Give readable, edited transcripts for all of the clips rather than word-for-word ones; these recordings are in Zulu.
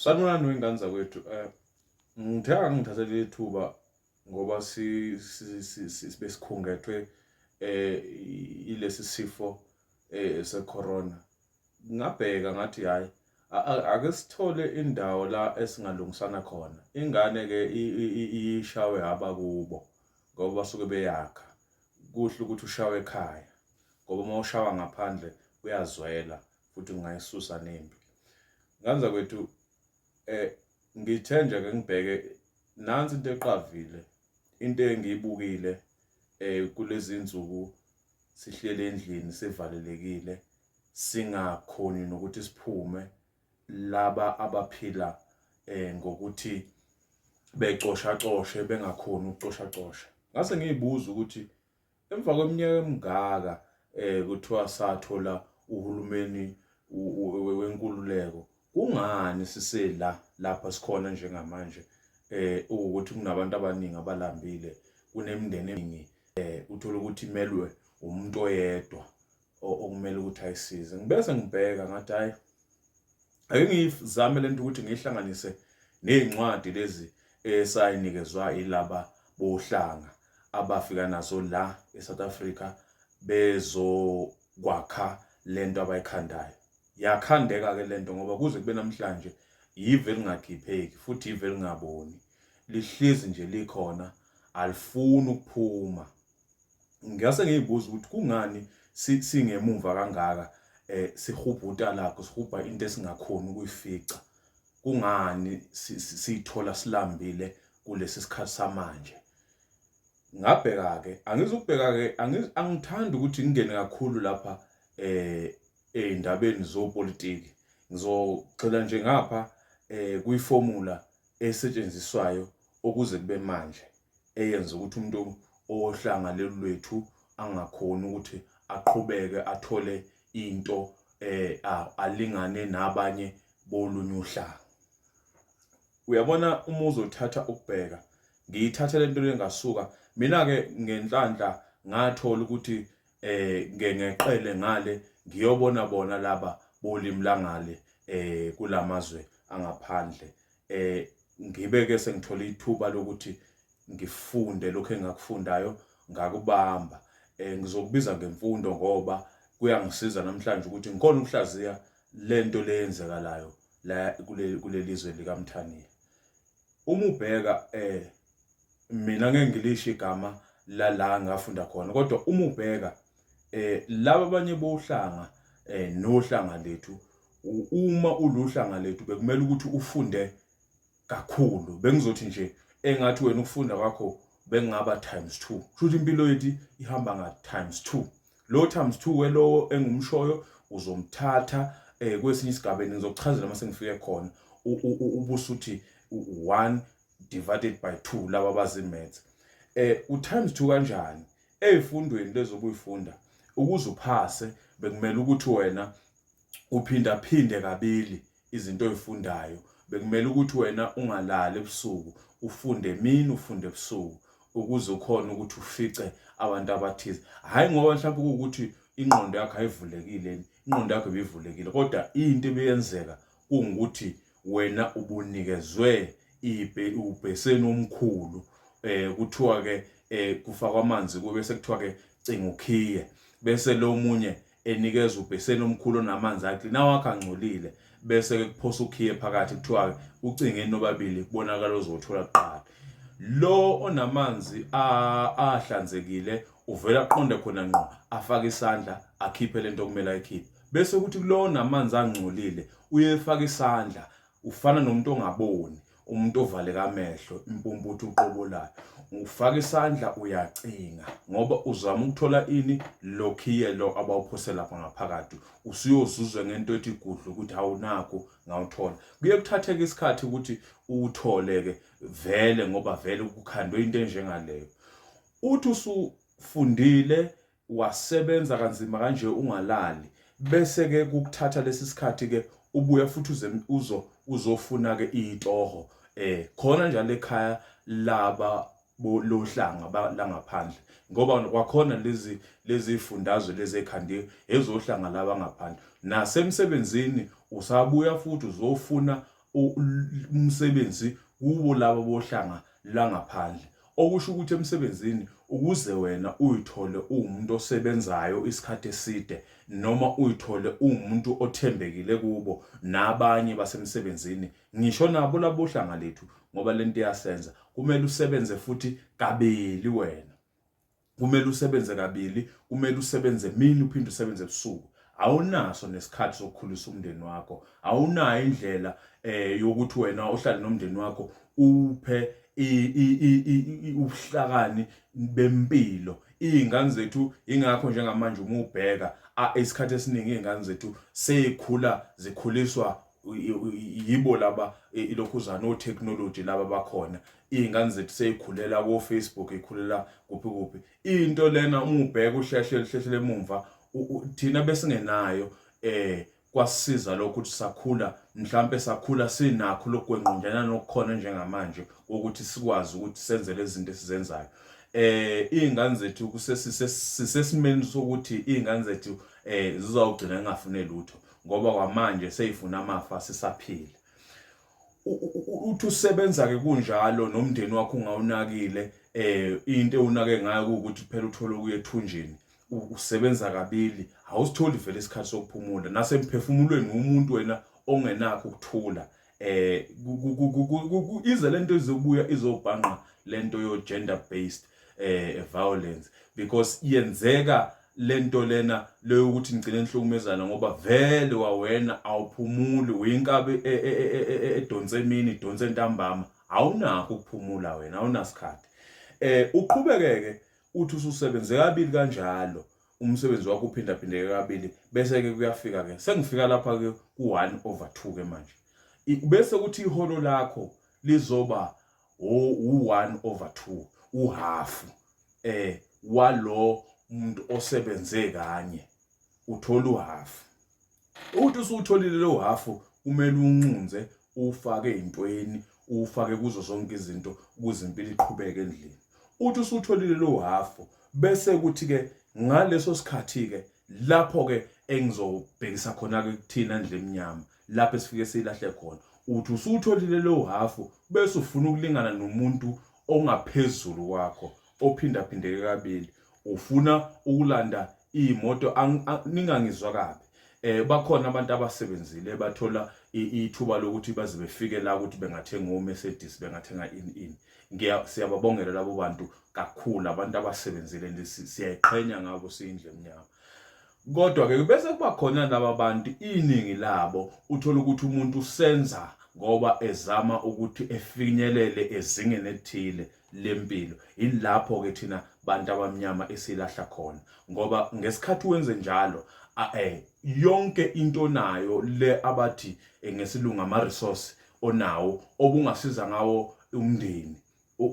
Sanibonani wengane zakwethu. Ngithe angithathe leli thuba ngoba sibe sikhungethwe ilesi sifo secorona. Ngabheka ngathi hhayi ake sithole indawo la esingalungisana khona. Ingane-ke ishawe abakubo ngoba basuke beyakha. Kuhle ukuthi ushawe ekhaya ngoba uma ushawa ngaphandle kuyazwela futhi ungayisusa nempi. Ngane zakwethu ngithe nje ake ngibheke nansi into eqavile, into engiyibukile kulezi nsuku sihleli endlini sivalelekile singakhoni nokuthi siphume laba abaphila ngokuthi becoshacoshe bengakhoni ukucoshacosha. Ngase ngiyibuza ukuthi emva kweminyaka emingaka kuthiwa sathola uhulumeni wenkululeko kungani sisela lapha sikhona njengamanje ukuthi kunabantu abaningi abalambile kunemindeni eminingi uthola ukuthi imelwe umuntu oyedwa okumele ukuthi ayisize. Ngibese ngibheka ngathi hayi ake ngiyizame lento ukuthi ngiyihlanganise nezincwadi lezi esayinikezwa ilaba bohlanga abafika nazo la eSouth Africa bezokwakha lento abayikhandayo. Yakhandeka ke lento ngoba kuze kube namhlanje yive lingakhipheki futhi yive lingaboni, lihlezi nje likhona alifuni ukuphuma. Ngase ngiyibuza ukuthi kungani singemumva kangaka sihubha utalagu, sihubha into esingakhoni ukuyifica. Kungani siyithola silambile kulesi sikhathi samanje? Ngabheka-ke, angizukubheka-ke, angithandi ukuthi ngingene kakhulu lapha ey'ndabeni zopolitiki. Ngizogxila nje ngapha kwifomula esetshenziswayo okuze kube manje eyenza ukuthi umuntu owohlanga lolu lwethu angakhoni ukuthi aqhubeke athole into alingane nabanye bolunye uhlanga. Uyabona uma uzothatha ukubheka, ngiyithathe lento le ngasuka mina-ke ngenhlanhla ngathola ukuthi ngeqele ngale ngiyobona bona laba bolimi langale kulamazwe angaphandle. Ngibe ke sengithola ithuba lokuthi ngifunde lokho engakufundayo ngakubamba. Ngizokubiza ngemfundo ngoba kuyangisiza namhlanje ukuthi ngikhona ukuhlaziya lento le yenzekalayo la kuleli zwe likaMthaniya. Uma ubheka mina ngeke ngilisho igama lala ngafunda khona kodwa uma ubheka laba abanye bohlanga nohlanga lethu, uma uluhlanga lethu bekumele ukuthi ufunde kakhulu. Bengizothi nje engathi wena ukufunda kwakho bengaba times 2, kusho ukuthi impilo yethu ihamba nga times 2. Lo times 2 ke lowo engumshoyo uzomthatha kwesinye isigaba, ngizokuchazela uma sengifike khona, ubusuthi 1 divided by 2 laba abazi maths. U times 2 kanjani? Ey'fundweni lezi obuyifunda ukuze uphase bekumele ukuthi wena uphindaphinde kabili izinto oyifundayo, bekumele ukuthi wena ungalali ebusuku, ufunde emini ufunde ebusuku ukuze ukhone ukuthi ufice abantu abathize. Hhayi ngoba mhlawumbe kuwukuthi ingqondo yakho ayivulekile, ingqondo yakho ibivulekile, kodwa into ebiyenzeka kungukuthi wena ubunikezwe ubheseni omkhulu, kuthiwa ke kufakwa amanzi kube bese kuthiwa ke cinga ukhiye, bese lo munye enikeza ubheseni omkhulu onamanzi aklina awakhe angcolile, bese ke kuphosa ukhiye phakathi, kuthiwa ke ucingeni nobabili kubonakala ozothola kuqala. Lo onamanzi ahlanzekile uvela aqonde khona ngqo, afake isandla akhiphe lento okumele ayikhiphe, bese kuthi kulo onamanzi angcolile uyefaka isandla, ufana nomuntu ongaboni, umuntu ovaleka amehlo, impumputhe uqobolayo. Ufaka isandla uyacinga ngoba uzama ukuthola ini, lo khiye lo abawuphose lapha ngaphakathi. Usuyozuzwe ngento ethi gudlu ukuthi awunakho ngawuthola. Kuye kuthatheke isikhathi ukuthi uwuthole-ke vele ngoba vele kukhandwe into enjengaleyo. Uthi usufundile wasebenza kanzima kanje ungalali, bese ke kukuthatha lesi sikhathi ke ubuya futhi uze uzo uzofuna ke itoho khona njalo ekhaya laba lohlanga langaphandle, ngoba kwakhona lezi fundazwe lezi ekhandiwe ezohlanga laba ngaphandle. Nasemsebenzini usabuya futhi uzofuna umsebenzi kubo laba bohlanga langaphandle. Okusho ukuthi emsebenzini ukuze wena uyithole uwumuntu osebenzayo isikhathi eside noma uyithole uwumuntu othembekile kubo nabanye basemsebenzini ngisho nabo labohlanga lethu ngoba lento iyasenza kumele usebenze futhi kabili wena. Kumele usebenze kabili, kumele usebenze emini uphinde usebenze ebusuku. Awunaso nesikhathi sokukhulisa umndeni wakho. Awunayo indlela eh yokuthi wena uhlale nomndeni wakho uphe ubuhlakani bempilo. Iy'ngane zethu ingakho njengamanje uma ubheka isikhathi esiningi iy'ngane zethu seyikhula zikhuliswa yibo laba ilokhuzana o-technology laba bakhona. Iy'ngane zethu sey'khulela ko-Facebook, ikhulela kuphi kuphi. Into lena uma ubheka uhlehle uhlehlele emumva thina besingenayo eh kwasisiza lokho ukuthi sakhula mhlampe sakhula sinakho lokugwenqunjana nokukhona njengamanje ukuthi sikwazi ukuthi senze lezi zinto esizenzayo. Iy'ngane zethu kusesimeni sokuthi iy'ngane zethu zizawugcina zingafune lutho ngoba kwamanje seyifuna amafa sisaphila. Uthi usebenza-ke kunjalo nomndeni wakho ungawunakile into ewunake ngayo kuwukuthi phela uthole okuya ethunjini. Usebenza kabili, awusitholi vele isikhathi sokuphumula. Nasemphefumulweni umuntu wena ongenakho ukuthula. Ize lento izobuya izobhanqa lento yo gender based violence because yenzeka lento lena leyo ukuthi nigcine nihlukumezana ngoba vele wawena awuphumuli uyinkabi edonsa emini idonsa entambama awunakho ukuphumula wena awunasikhathi. Uqhubekeke uthi ususebenze kabili kanjalo umsebenzi wakho uphindaphindeke kabili bese ke kuyafika ke sengifika lapha ke ku-1 over 2 ke manje bese kuthi iholo lakho lizoba u-1 over 2 uhafu walo umuntu osebenze kanye uthola uhafu. Uthi usutholile lo hafu kumele unqunze ufake ezintweni ufake kuzo zonke izinto ukuze impilo iqhubeke endlini. Uthi usutholile lo hafu bese kuthi ke ngaleso sikhathi ke lapho ke engizobhekisa khona ke kuthina ndle emnyama lapho esifike silahle khona. Uthi usutholile lo hafu bese ufuna ukulingana nomuntu ongaphezulu kwakho ophindaphindeke kabili. Ufuna ukulanda iy'moto ningangizwa kabi. Bakhona abantu abasebenzile bathola ithuba lokuthi baze befike la ukuthi bengathenga o-Mercedes bengathenga ini ini. Siyababongela labo bantu kakhulu abantu abasebenzile nje siyayiqhenya ngabo siyindlu emnyama. Kodwa ke bese kuba khona laba bantu iningi labo uthola ukuthi umuntu usenza ngoba ezama ukuthi efinyelele ezingeni elithile lempilo. Yilapho ke thina bantu abamnyama esilahla khona ngoba ngesikhathi wenze njalo yonke into onayo le abathi ngesilungu ama resource onawo obungasiza ngawo umndeni.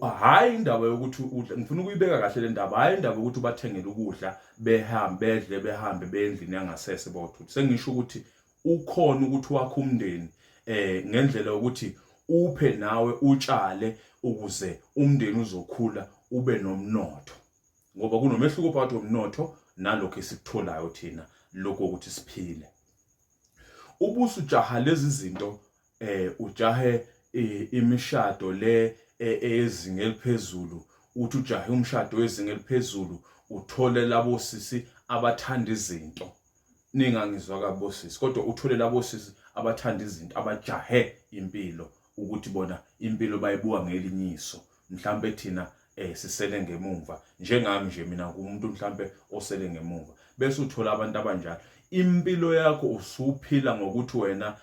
Hhayi indaba yokuthi udla, ngifuna ukuyibeka kahle le ndaba, hhayi indaba yokuthi ubathengele ukudla behambe bedle behambe beye endlini yangasese bothutha. Sengisho ukuthi ukhona ukuthi wakhe umndeni ngendlela yokuthi uphe nawe utshale ukuze umndeni uzokhula ube nomnotho. Ngoba kunomehluko phakathi komnotho nalokho esikutholayo thina lokho ukuthi siphile. Ubusujaha lezi zinto ujahe imishado le eyezinga eliphezulu, uthi ujahe umshado wezinga eliphezulu uthole labo sisi abathanda izinto. Ningangizwa kabi bosisi, kodwa uthole labo sisi abathanda izinto, abajahe impilo ukuthi bona impilo bayibuka ngelinye iso. Mhlampe thina sisele ngemumva njengami nje mina ngumuntu mhlampe osele ngemumva. Bese uthola abantu abanjalo impilo yakho usuphila ngokuthi wena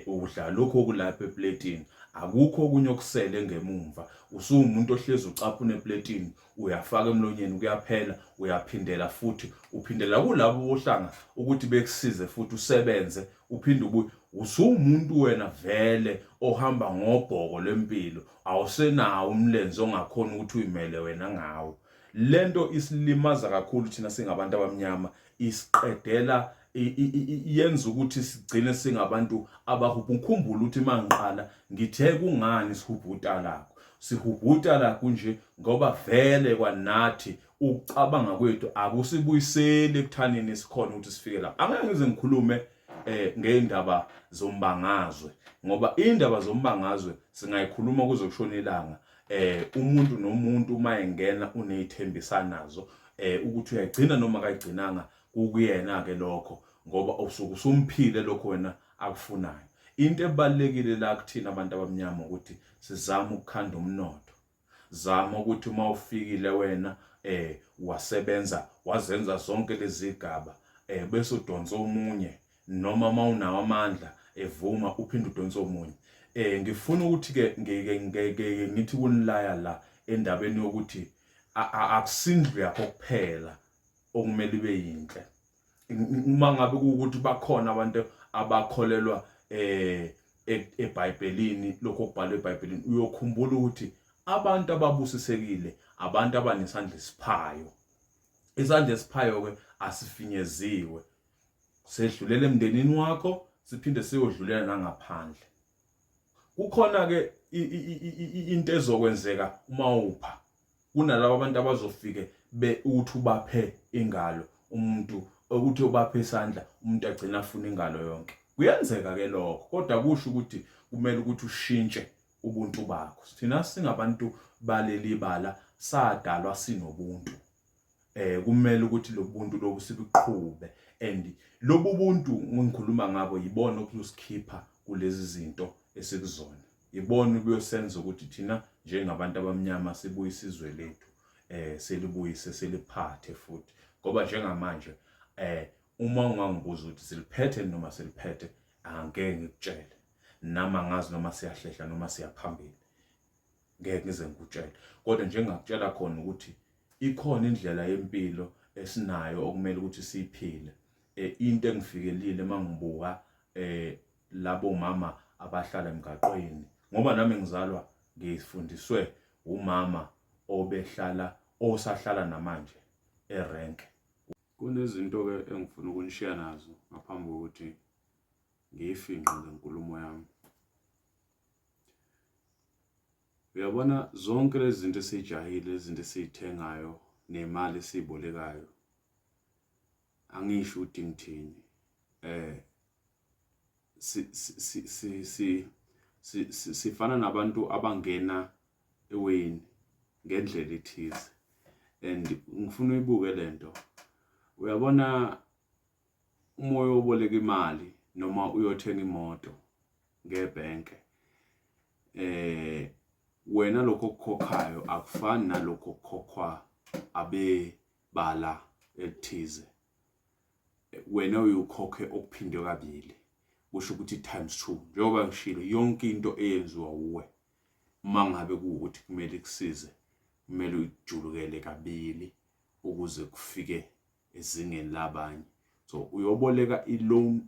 udla lokho okulapha epletini, akukho okunye okusele ngemumva. Usuwumuntu ohlezi ucaphuna epletini, uyafaka emlonyeni kuyaphela, uyaphindela futhi uphindela kulabo bohlanga ukuthi bekusize futhi usebenze uphinde ubuye. Usuwumuntu wena vele ohamba ngobhoko lwempilo, awusenawo umlenze ongakhona ukuthi uyimele wena ngawo. Lento isilimaza kakhulu thina singabantu abamnyama, isiqedela yenza ukuthi sigcine singabantu abahubha. Ngikhumbule ukuthi uma ngiqala ngithe kungani sihubha utalakho. Sihubha utalakho nje ngoba vele kwanathi ukucabanga kwethu akusibuyiseli ekuthanini sikhona ukuthi sifike lapha. Angeke ngize ngikhulume ngeindaba zombangazwe, ngoba indaba zombangazwe singayikhuluma kuze kushone ilanga. Umuntu nomuntu uma engena unezithembiso nazo, ukuthi uyayigcina noma kayigcinanga kukuyena ke lokho, ngoba usuke usumphile lokho wena akufunayo. Into ebalulekile la kuthina abantu abamnyama ukuthi sizame ukukhanda umnotho. Zama ukuthi uma ufikile wena wasebenza wazenza zonke lezi gaba, bese udonsa omunye, noma uma unawo amandla evuma uphinde udonse omunye. Ngifuna ukuthi ke ngike ngithi kunilaya la endabeni yokuthi akusindlu yakho kuphela okumele ibe yinhle. Uma ngabe kuwukuthi bakhona abantu abakholelwa eBhayibhelini, lokho okubhalwe eBhayibhelini, uyokhumbula ukuthi abantu ababusisekile abantu abanesandla esiphayo. Isandla esiphayo ke asifinyeziwe, sedlulela emndenini wakho, siphinde siyodlulela nangaphandle. Kukhona ke into ezokwenzeka uma upha. Kunalabo abantu abazofike be uthi ubaphe ingalo umuntu, ukuthi ubaphe isandla umuntu agcina afuna ingalo yonke. Kuyenzeka ke lokho, kodwa kusho ukuthi kumele ukuthi ushintshe ubuntu bakho. Thina singabantu baleli bala sadalwa sinobuntu. Kumele ukuthi lobuntu lobu sibuqhube, and lobu buntu ngikhuluma ngabo yibona okusikhipha kulezi zinto esikuzona. Ibona ukuyosenza ukuthi thina njengabantu abamnyama sibuyise izwe lethu, selibuyise seliphathe futhi, ngoba njengamanje uma ungangibuza ukuthi siliphethe noma siliphethe, angeke ngikutshele. Nami angazi noma siyahlehla noma siyaphambili, ngeke ngize ngikutshele. Kodwa njengakutshela khona ukuthi ikhona indlela yempilo esinayo okumele ukuthi siyiphile. Into engifikelile mangibuka labo mama abahlala emgaqweni, ngoba nami ngizalwa ngifundiswe umama obehlala osahlala namanje erenke. Kunezinto ke engifuna ukunishiya nazo ngaphambi kokuthi ngiyifinqe le nkulumo yami. Uyabona zonke lezi zinto esiyijahile, izinto esiyithengayo nemali esiyibolekayo, angisho ukuthi ngithini, sifana nabantu abangena eweni ngendlela ethize, and ngifuna uyibuke lento. Uyabona uma uyoboleka imali noma uyothenga imoto ngebhenke, wena lokho okukhokhayo akufani nalokho okukhokhwa abebala elithize. Wena uyokhokhe okuphindwe kabili, kusho ukuthi times 2. Njengoba ngishilo, yonke into eyenziwa uwe uma ngabe kuwukuthi kumele ikusize, kumele uyijulukele kabili ukuze kufike ezingeni labanye. So uyoboleka i-loan,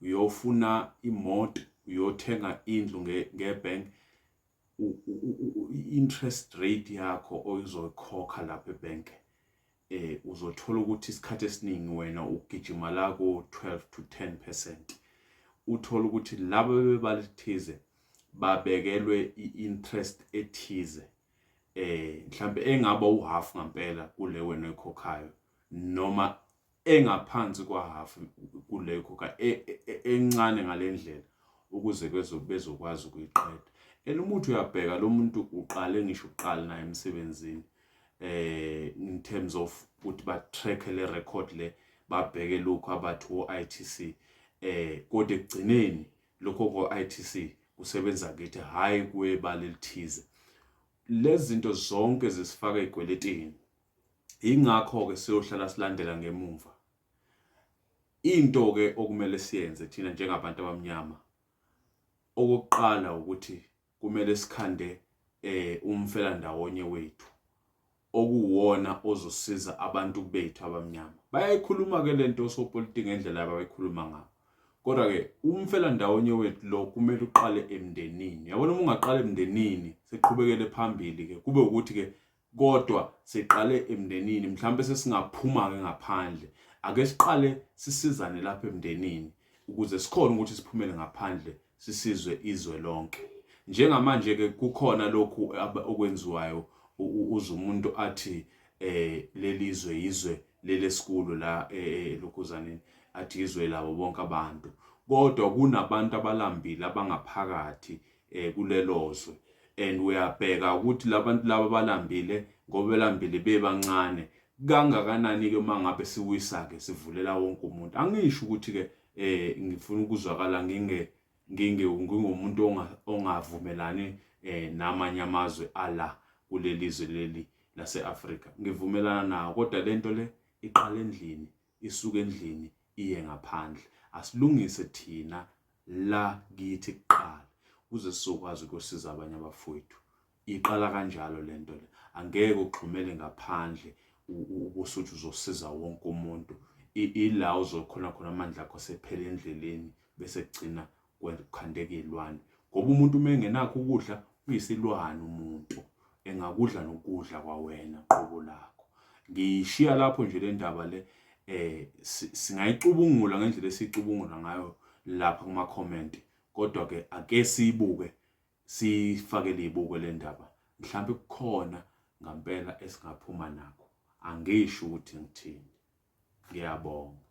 uyofuna imoto, uyothenga indlu ngebank, i-interest rate yakho oyizoyikhokha lapha ebank, uzothola ukuthi isikhathi esiningi wena ugijima la ko 12 to 10%. Uthola ukuthi laba bebalithize babekelwe i-interest ethize, mhlambe engaba uhalf ngempela kule wena oyikhokhayo, noma engaphansi kwa half kule oyikhokhayo, encane ngalendlela, ukuze bezokwazi ukuyiqeda. And umuntu uyabheka lo muntu uqale ngisho uqala naye emsebenzini, in terms of ukuthi ba track le record le, babheke lokhu abathi o ITC, kodwa ekugcineni lokho ko ITC kusebenza kithi, hayi kwebala elithize. Lezi zinto zonke zisifaka ezikweletini, ingakho ke siyohlala silandela ngemumva. Into ke okumele siyenze thina njengabantu abamnyama, okokuqala ukuthi kumele sikhande umfela ndawonye wethu okuwona ozosiza abantu bethu abamnyama. Bayayikhuluma ke lento osopolitiki ngendlela abayikhuluma ngayo, kodwa ke umfela ndawonye wethu lo kumele uqale emndenini. Yabona, uma ungaqala emndenini siqhubekele phambili ke, kube ukuthi ke kodwa siqale emndenini, mhlawumbe sesingaphuma ke ngaphandle. Ake siqale sisizane lapha emndenini ukuze sikhone ukuthi siphumele ngaphandle sisizwe izwe lonke. Njengamanje ke kukhona lokhu okwenziwayo, uze umuntu athi lelizwe yizwe lelesikulo la lokhuzaneni. athi izwe labo bonke abantu kodwa kunabantu abalambile abangaphakathi eh kulelo zwe and uyabheka ukuthi labantu laba balambile ngoba belambile bebancane kangakanani ke uma ngabe siwisa ke sivulela wonke umuntu angisho ukuthi ke eh ngifuna ukuzwakala nginge nginge ngingumuntu ongavumelani eh namanye amazwe ala kuleli zwe leli lase-Afrika ngivumelana nawo kodwa lento le iqala endlini isuke endlini iye ngaphandle asilungise thina la kithi kuqala kuze sizokwazi ukuyosiza abanye abafowethu iqala kanjalo lento le angeke uxhumele ngaphandle ubusuthi uzosiza wonke umuntu ila uzokhona khona amandla akho sephela endleleni bese kugcina kukhandeka iy'lwane ngoba umuntu uma engenakho ukudla uyisilwane umuntu engakudla nokudla kwawena qobo lakho ngiyishiya lapho nje le ndaba le eh singayicubungula ngendlela esicubungula ngayo lapha kuma comment kodwa ke ake siyibuke siyifakele ibuko le ndaba mhlawumbe kukhona ngampela esingaphuma nakho angisho ukuthi ngithini ngiyabonga.